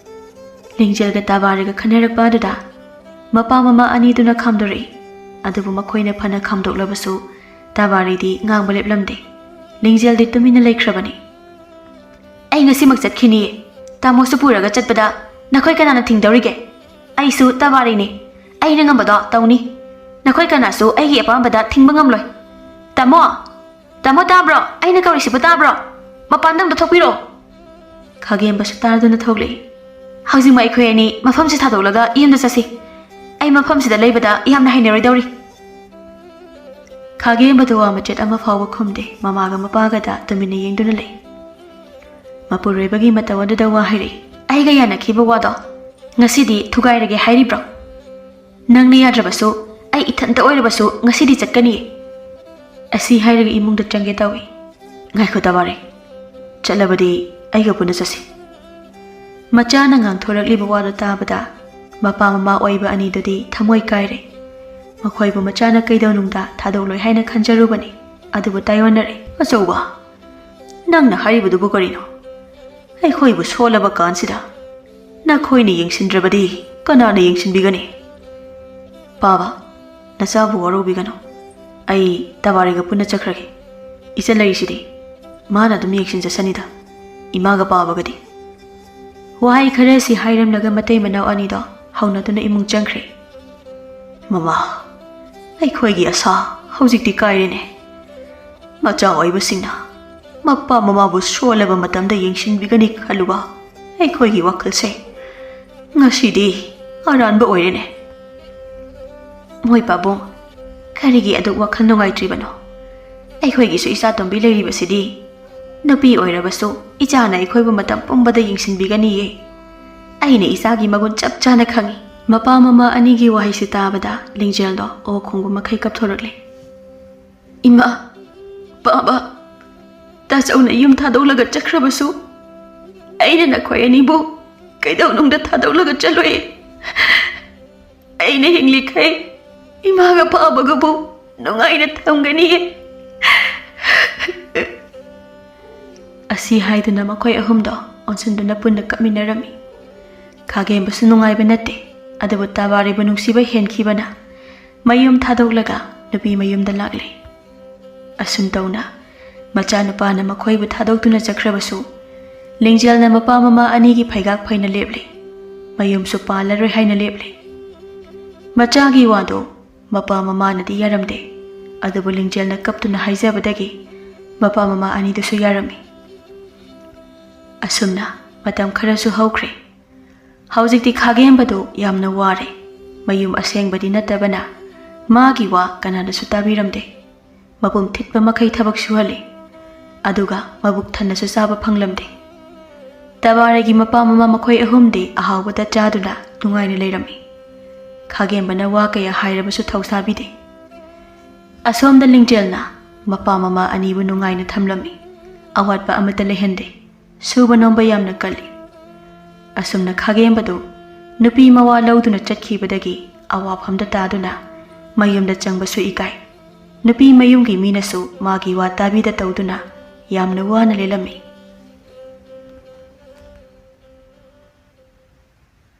ꯂꯤꯡꯖꯦꯜꯒ ꯇꯥꯕꯥꯔꯤꯒ ꯈꯟꯅꯔꯛꯄ ꯑꯗꯨꯗ ꯃꯄꯥ ꯃꯃꯥ ꯑꯅꯤꯗꯨꯅ ꯈꯥꯝꯗꯣꯔꯛꯏ꯫ ꯑꯗꯨꯕꯨ ꯃꯈꯣꯏꯅ ꯐꯅ ꯈꯥꯝꯗꯣꯛꯂꯕꯁꯨ ꯇꯥꯕꯥꯔꯤꯗꯤ ꯉꯥꯡꯕ ꯂꯦꯞꯂꯝꯗꯦ꯫ ꯂꯤꯡꯖꯦꯜꯗꯤ ꯇꯨꯃꯤꯟꯅ ꯂꯩꯈ꯭ꯔꯕꯅꯤ꯫ "ꯑꯩ ꯉꯁꯤꯃꯛ ꯆꯠꯈꯤꯅꯤꯌꯦ꯫ ꯇꯥꯃꯣꯁꯨ ꯄꯨꯔꯒ ꯆꯠꯄꯗ ꯅꯈꯣꯏ ꯀꯅꯥꯅ ꯊꯤꯡꯗꯧꯔꯤꯒꯦ? ꯑꯩꯁꯨ ꯇꯥꯕꯥꯔꯤꯅꯤ꯫ ꯑꯩꯅ ꯉꯝꯕꯗꯣ ꯇꯧꯅꯤ꯫ ꯅꯈꯣꯏ ꯀꯅꯥꯁꯨ ꯑꯩꯒꯤ ꯑꯄꯥꯝꯕꯗ ꯊꯤꯡꯕ ꯉꯝꯂꯣꯏ꯫ ꯇꯥꯃꯣ! ꯇꯥꯃꯣ ꯇꯥꯕ꯭ꯔꯣ? ꯑꯩꯅ ꯀꯧꯔꯤꯁꯤꯕꯨ ꯇꯥꯕ꯭ꯔꯣ? ꯃꯄꯥꯟꯗ ꯑꯝꯇ ꯊꯣꯛꯄꯤꯔꯣ!" ꯈꯥꯒꯦꯝꯕꯁꯨ ꯇꯥꯗꯨꯅ ꯊꯣꯛꯂꯛꯏ꯫ "ꯍꯧꯖꯤꯛꯃꯛ ꯑꯩꯈꯣꯏ ꯑꯅꯤ ꯃꯐꯝꯁꯤ ꯊꯥꯗꯣꯛꯂꯒ ꯌꯨꯝꯗ ꯆꯠꯁꯤ꯫ ꯑꯩ ꯃꯐꯝꯁꯤꯗ ꯂꯩꯕꯗ ꯌꯥꯝꯅ ꯍꯩꯅꯔꯣꯏꯗꯧꯔꯤ꯫" ꯈꯥꯒꯦꯝꯕꯗꯨ ꯋꯥ ꯃꯆꯦꯠ ꯑꯃ ꯐꯥꯎꯕ ꯈꯨꯝꯗꯦ, ꯃꯃꯥꯒ ꯃꯄꯥꯒꯗ ꯇꯨꯃꯤꯟꯅ ꯌꯦꯡꯗꯨꯅ ꯂꯩ꯫ ꯃꯄꯨꯔꯣꯏꯕꯒꯤ ꯃꯇꯧ ꯑꯗꯨꯗ ꯋꯥ ꯍꯥꯏꯔꯛꯏ꯫ "ꯑꯩꯒ ꯌꯥꯅꯈꯤꯕ ꯋꯥꯗꯣ ꯉꯁꯤꯗꯤ ꯊꯨꯒꯥꯏꯔꯒꯦ ꯍꯥꯏꯔꯤꯕ꯭ꯔꯣ? ꯅꯪꯅ ꯌꯥꯗ꯭ꯔꯕꯁꯨ ꯑꯩ ꯏꯊꯟꯇ ꯑꯣꯏꯔꯕꯁꯨ ꯉꯁꯤꯗꯤ ꯆꯠꯀꯅꯤ꯫" ꯑꯁꯤ ꯍꯥꯏꯔꯒ ꯏꯃꯨꯡꯗ ꯆꯪꯒꯦ ꯇꯧꯏ꯫ "ꯉꯥꯏꯈꯣ ꯇꯥꯕꯥꯔꯤ, ꯆꯠꯂꯕꯗꯤ ꯑꯩꯒ ꯄꯨꯟꯅ ꯆꯠꯁꯤ꯫" ꯃꯆꯥꯅ ꯉꯥꯡꯊꯣꯔꯛꯂꯤꯕ ꯋꯥꯗꯨ ꯇꯥꯕꯗ ꯃꯄꯥ ꯃꯃꯥ ꯑꯣꯏꯕ ꯑꯅꯤꯗꯨꯗꯤ ꯊꯃꯣꯏ ꯀꯥꯏꯔꯦ꯫ ꯃꯈꯣꯏꯕꯨ ꯃꯆꯥꯅ ꯀꯩꯗꯧꯅꯨꯡꯗ ꯊꯥꯗꯣꯛꯂꯣꯏ ꯍꯥꯏꯅ ꯈꯟꯖꯔꯨꯕꯅꯤ, ꯑꯗꯨꯕꯨ ꯇꯥꯏꯑꯣꯟꯅꯔꯦ꯫ "ꯑꯆꯧꯕ, ꯅꯪꯅ ꯍꯥꯏꯔꯤꯕꯗꯨꯕꯨ ꯀꯔꯤꯅꯣ? ꯑꯩꯈꯣꯏꯕꯨ ꯁꯣꯜꯂꯕ ꯀꯥꯟꯁꯤꯗ ꯅꯈꯣꯏꯅ ꯌꯦꯡꯁꯤꯟꯗ꯭ꯔꯕꯗꯤ ꯀꯅꯥꯅ ꯌꯦꯡꯁꯤꯟꯕꯤꯒꯅꯤ? ꯄꯥꯕ, ꯅꯆꯥꯕꯨ ꯋꯥꯔꯧꯕꯤꯒꯅꯨ꯫ ꯑꯩ ꯇꯥꯕꯥꯔꯤꯒ ꯄꯨꯟꯅ ꯆꯠꯈ꯭ꯔꯒꯦ꯫ "ꯏꯆꯜ ꯂꯩꯔꯤꯁꯤꯗꯤ, ꯃꯥꯅ ꯑꯗꯨꯝ ꯌꯦꯡꯁꯤꯟꯖꯁꯅꯤꯗ, ꯏꯃꯥꯒ ꯄꯥꯕꯒꯗꯤ"꯫ ꯋꯥꯍꯩ ꯈꯔꯁꯤ ꯍꯥꯏꯔꯝꯂꯒ ꯃꯇꯩ ꯃꯅꯥꯎ ꯑꯅꯤꯗꯣ ꯍꯧꯅꯗꯨꯅ ꯏꯃꯨꯡ ꯆꯪꯈ꯭ꯔꯦ꯫ "ꯃꯃꯥ, ꯑꯩꯈꯣꯏꯒꯤ ꯑꯁꯥ ꯍꯧꯖꯤꯛꯇꯤ ꯀꯥꯏꯔꯦꯅꯦ꯫ ꯃꯆꯥ ꯑꯣꯏꯕꯁꯤꯡꯅ ꯃꯄꯥ ꯃꯃꯥꯕꯨ ꯁꯣꯜꯂꯕ ꯃꯇꯝꯗ ꯌꯦꯡꯁꯤꯟꯕꯤꯒꯅꯤ ꯈꯜꯂꯨꯕ ꯑꯩꯈꯣꯏꯒꯤ ꯋꯥꯈꯜꯁꯦ ꯉꯁꯤꯗꯤ ꯑꯔꯥꯟꯕ ꯑꯣꯏꯔꯦꯅꯦ"꯫ "ꯃꯣꯏ ꯄꯥꯕꯨꯡ, ꯀꯔꯤꯒꯤ ꯑꯗꯨꯛ ꯋꯥꯈꯜ ꯅꯨꯡꯉꯥꯏꯇ꯭ꯔꯤꯕꯅꯣ? ꯑꯩꯈꯣꯏꯒꯤꯁꯨ ꯏꯆꯥ ꯇꯣꯝꯕꯤ ꯂꯩꯔꯤꯕꯁꯤꯗꯤ꯫ ꯅꯨꯄꯤ ꯑꯣꯏꯔꯕꯁꯨ ꯏꯆꯥꯅ ꯑꯩꯈꯣꯏꯕꯨ ꯃꯇꯝ ꯄꯨꯝꯕꯗ ꯌꯦꯡꯁꯤꯟꯕꯤꯒꯅꯤꯌꯦ꯫ ꯑꯩꯅ ꯏꯆꯥꯒꯤ ꯃꯒꯨꯟ ꯆꯞ ꯆꯥꯅ ꯈꯪꯏ"꯫ ꯃꯄꯥ ꯃꯃꯥ ꯑꯅꯤꯒꯤ ꯋꯥꯍꯩꯁꯤ ꯇꯥꯕꯗ ꯂꯤꯡꯖꯦꯜꯗꯣ ꯑꯣ ꯈꯣꯡꯕ ꯃꯈꯩ ꯀꯞꯊꯣꯔꯛꯂꯦ꯫ "ꯏꯃꯥ, ꯄꯥꯕ, ꯇꯥꯆꯧꯅ ꯌꯨꯝ ꯊꯥꯗꯣꯛꯂꯒ ꯆꯠꯈ꯭ꯔꯕꯁꯨ ꯑꯩꯅ ꯅꯈꯣꯏ ꯑꯅꯤꯕꯨ ꯀꯩꯗꯧꯅꯨꯡꯗ ꯊꯥꯗꯣꯛꯂꯒ ꯆꯠꯂꯣꯏ꯫ ꯑꯩꯅ ꯍꯤꯡꯂꯤꯈꯩ ꯏꯃꯥꯒ ꯄꯥꯕꯒꯕꯨ ꯅꯨꯡꯉꯥꯏꯅ ꯊꯝꯒꯅꯤꯌꯦ"꯫ ꯑꯁꯤ ꯍꯥꯏꯗꯨꯅ ꯃꯈꯣꯏ ꯑꯍꯨꯝꯗꯣ ꯑꯣꯟꯁꯤꯟꯗꯨꯅ ꯄꯨꯟꯅ ꯀꯞꯃꯤꯟꯅꯔꯝꯃꯤ꯫ ꯈꯥꯒꯦꯝꯕꯁꯨ ꯅꯨꯡꯉꯥꯏꯕ ꯅꯠꯇꯦ, ꯑꯗꯨꯕꯨ ꯇꯕꯥꯔꯤꯕꯨ ꯅꯨꯡꯁꯤꯕ ꯍꯦꯟꯈꯤꯕꯅ ꯃꯌꯨꯝ ꯊꯥꯗꯣꯛꯂꯒ ꯅꯨꯄꯤ ꯃꯌꯨꯝꯗ ꯂꯥꯛꯂꯦ꯫ ꯑꯁꯨꯝ ꯇꯧꯅ ꯃꯆꯥꯅꯨꯄꯥꯅ ꯃꯈꯣꯏꯕꯨ ꯊꯥꯗꯣꯛꯇꯨꯅ ꯆꯠꯈ꯭ꯔꯕꯁꯨ, ꯂꯤꯡꯖꯦꯜꯅ ꯃꯄꯥ ꯃꯃꯥ ꯑꯅꯤꯒꯤ ꯐꯩꯒꯥꯛ ꯐꯩꯅ ꯂꯦꯞꯂꯤ꯫ ꯃꯌꯨꯝꯁꯨ ꯄꯥꯜꯂꯔꯣꯏ ꯍꯥꯏꯅ ꯂꯦꯞꯂꯤ꯫ ꯃꯆꯥꯒꯤ ꯋꯥꯗꯨ ꯃꯄꯥ ꯃꯃꯥꯅꯗꯤ ꯌꯥꯔꯝꯗꯦ, ꯑꯗꯨꯕꯨ ꯂꯤꯡꯖꯦꯜꯅ ꯀꯞꯇꯨꯅ ꯍꯥꯏꯖꯕꯗꯒꯤ ꯃꯄꯥ ꯃꯃꯥ ꯑꯅꯤꯗꯨꯁꯨ ꯌꯥꯔꯝꯃꯤ꯫ ꯑꯁꯨꯝꯅ ꯃꯇꯝ ꯈꯔꯁꯨ ꯍꯧꯈ꯭ꯔꯦ꯫ ꯍꯧꯖꯤꯛꯇꯤ ꯈꯥꯒꯦꯝꯕꯗꯨ ꯌꯥꯝꯅ ꯋꯥꯔꯦ꯫ ꯃꯌꯨꯝ ꯑꯁꯦꯡꯕꯗꯤ ꯅꯠꯇꯕꯅ ꯃꯥꯒꯤ ꯋꯥ ꯀꯅꯥꯅꯁꯨ ꯇꯥꯕꯤꯔꯝꯗꯦ꯫ ꯃꯄꯨꯝ ꯊꯤꯠꯄ ꯃꯈꯩ ꯊꯕꯛ ꯁꯨꯍꯜꯂꯤ, ꯑꯗꯨꯒ ꯃꯕꯨꯛ ꯊꯟꯅꯁꯨ ꯆꯥꯕ ꯐꯪꯂꯝꯗꯦ꯫ ꯇꯕꯥꯔꯒꯤ ꯃꯄꯥ ꯃꯃꯥ ꯃꯈꯣꯏ ꯑꯍꯨꯝꯗꯤ ꯑꯍꯥꯎꯕꯗ ꯆꯥꯗꯨꯅ ꯅꯨꯡꯉꯥꯏꯅ ꯂꯩꯔꯝꯃꯤ꯫ ꯈꯥꯒꯦꯝꯕꯅ ꯋꯥ ꯀꯌꯥ ꯍꯥꯏꯔꯕꯁꯨ ꯊꯧꯁꯥꯕꯤꯗꯦ꯫ ꯑꯁꯣꯝꯗ ꯂꯤꯡꯖꯦꯜꯅ ꯃꯄꯥ ꯃꯃꯥ ꯑꯅꯤꯕꯨ ꯅꯨꯡꯉꯥꯏꯅ ꯊꯝꯂꯝꯃꯤ꯫ ꯑꯋꯥꯠꯄ ꯑꯃꯠꯇ ꯂꯩꯍꯟꯗꯦ꯫ ꯁꯨꯕ ꯅꯣꯝꯕ ꯌꯥꯝꯅ ꯀꯜꯂꯤ꯫ ꯑꯁꯨꯝꯅ ꯈꯥꯒꯦꯝꯕꯗꯨ ꯅꯨꯄꯤ ꯃꯋꯥ ꯂꯧꯗꯨꯅ ꯆꯠꯈꯤꯕꯗꯒꯤ ꯑꯋꯥꯐꯝꯗ ꯇꯥꯗꯨꯅ ꯃꯌꯨꯝꯗ ꯆꯪꯕꯁꯨ ꯏꯀꯥꯏ꯫ ꯅꯨꯄꯤ ꯃꯌꯨꯝꯒꯤ ꯃꯤꯅꯁꯨ ꯃꯥꯒꯤ ꯋꯥ ꯇꯥꯕꯤꯗ ꯇꯧꯗꯨꯅ ꯌꯥꯝꯅ ꯋꯥꯅ ꯂꯦꯜꯂꯝꯃꯤ꯫